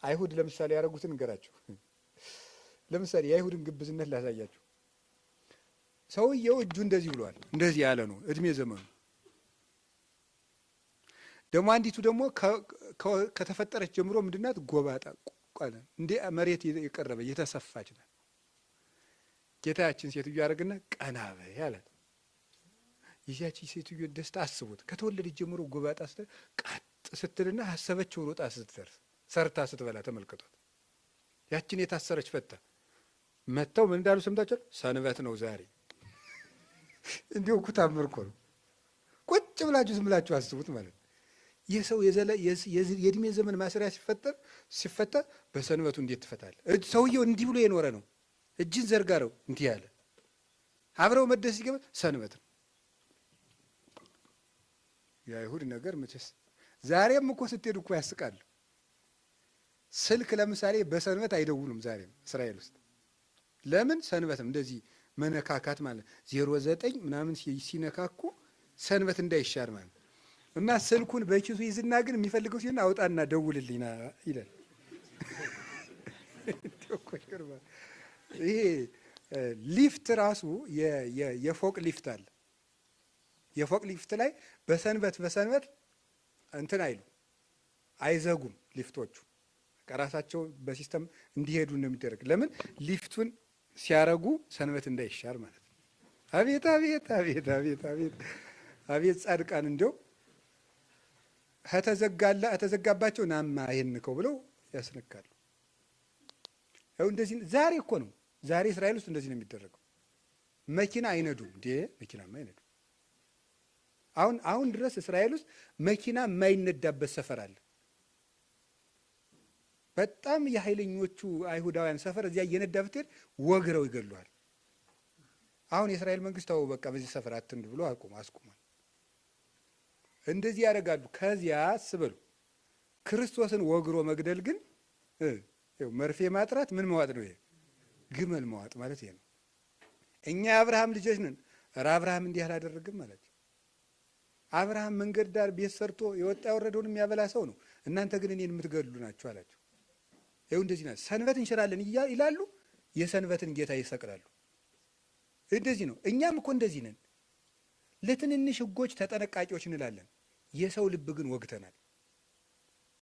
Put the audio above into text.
አይሁድ ለምሳሌ ያደረጉትን ንገራችሁ። ለምሳሌ የአይሁድን ግብዝነት ላሳያችሁ። ሰውየው እጁ እንደዚህ ብሏል፣ እንደዚህ ያለ ነው እድሜ ዘመኑ። ደግሞ አንዲቱ ደግሞ ከተፈጠረች ጀምሮ ምንድናት? ጎባጣ ቋለ እንደ መሬት የቀረበ የተሰፋች ናት። ጌታችን ሴትዮ ያደረግና ቀና በይ አላት። የዚያች ሴትዮ ደስታ አስቡት። ከተወለደች ጀምሮ ጎባጣ ቀጥ ስትልና አሰበችው ሮጣ ስትደርስ ሰርታ ስትበላ ተመልከቷት። ያችን የታሰረች ፈታ መጥተው ምን እንዳሉ ሰምታችኋል? ሰንበት ነው ዛሬ። እንዲሁ እኮ ታምር እኮ ነው። ቁጭ ብላችሁ ዝም ብላችሁ አስቡት ማለት ነው። ይህ ሰው የእድሜ ዘመን ማሰሪያ ሲፈጠር ሲፈታ በሰንበቱ እንዴት ትፈታለህ? ሰውየው እንዲህ ብሎ የኖረ ነው። እጅን ዘርጋ ነው እንዲህ ያለ አብረው መደስ ሲገባ ሰንበት ነው። የአይሁድ ነገር መቼስ ዛሬም እኮ ስትሄዱ እኮ ያስቃሉ። ስልክ ለምሳሌ በሰንበት አይደውሉም። ዛሬም እስራኤል ውስጥ ለምን ሰንበትም እንደዚህ መነካካት ማለት 09 ምናምን ሲነካኩ ሰንበት እንዳይሻር ማለት እና ስልኩን በኪሱ ይዝና ግን የሚፈልገው ሲሆን አውጣና ደውልልኝ ይላል። ይሄ ሊፍት ራሱ የፎቅ ሊፍት አለ። የፎቅ ሊፍት ላይ በሰንበት በሰንበት እንትን አይሉ አይዘጉም ሊፍቶቹ ራሳቸው በ system እንዲሄዱ ነው የሚደረግ። ለምን ሊፍቱን ሲያረጉ ሰንበት እንዳይሻር ማለት ነው። አቤት አቤት አቤት አቤት አቤት አቤት ጻድቃን እንዲያው ከተዘጋላ ከተዘጋባቸው ናማ ይሄን ንከው ብለው ያስነካሉ። ያው እንደዚህ ዛሬ እኮ ነው። ዛሬ እስራኤል ውስጥ እንደዚህ ነው የሚደረገው። መኪና አይነዱም እንዴ? መኪናማ አይነዱም። አሁን አሁን ድረስ እስራኤል ውስጥ መኪና የማይነዳበት ሰፈር አለ። በጣም የኃይለኞቹ አይሁዳውያን ሰፈር እዚያ እየነዳ ብትሄድ ወግረው ይገሉሃል። አሁን የእስራኤል መንግስት ተው በቃ በዚህ ሰፈር አትንዱ ብሎ አቁም አስቁሟል። እንደዚህ ያደርጋሉ። ከዚያ ስበሉ ክርስቶስን ወግሮ መግደል ግን መርፌ ማጥራት ምን መዋጥ ነው? ይሄ ግመል መዋጥ ማለት ይሄ ነው። እኛ የአብርሃም ልጆች ነን። ኧረ አብርሃም እንዲህ አላደረግም ማለት አብርሃም መንገድ ዳር ቤት ሰርቶ የወጣ የወረደውን የሚያበላ ሰው ነው። እናንተ ግን እኔን የምትገድሉ ናችሁ አላቸው። ይኸው እንደዚህ ናቸው። ሰንበት እንሽራለን ይላሉ፣ የሰንበትን ጌታ ይሰቅላሉ። እንደዚህ ነው። እኛም እኮ እንደዚህ ነን። ለትንንሽ ሕጎች ተጠነቃቂዎች እንላለን። የሰው ልብ ግን ወግተናል።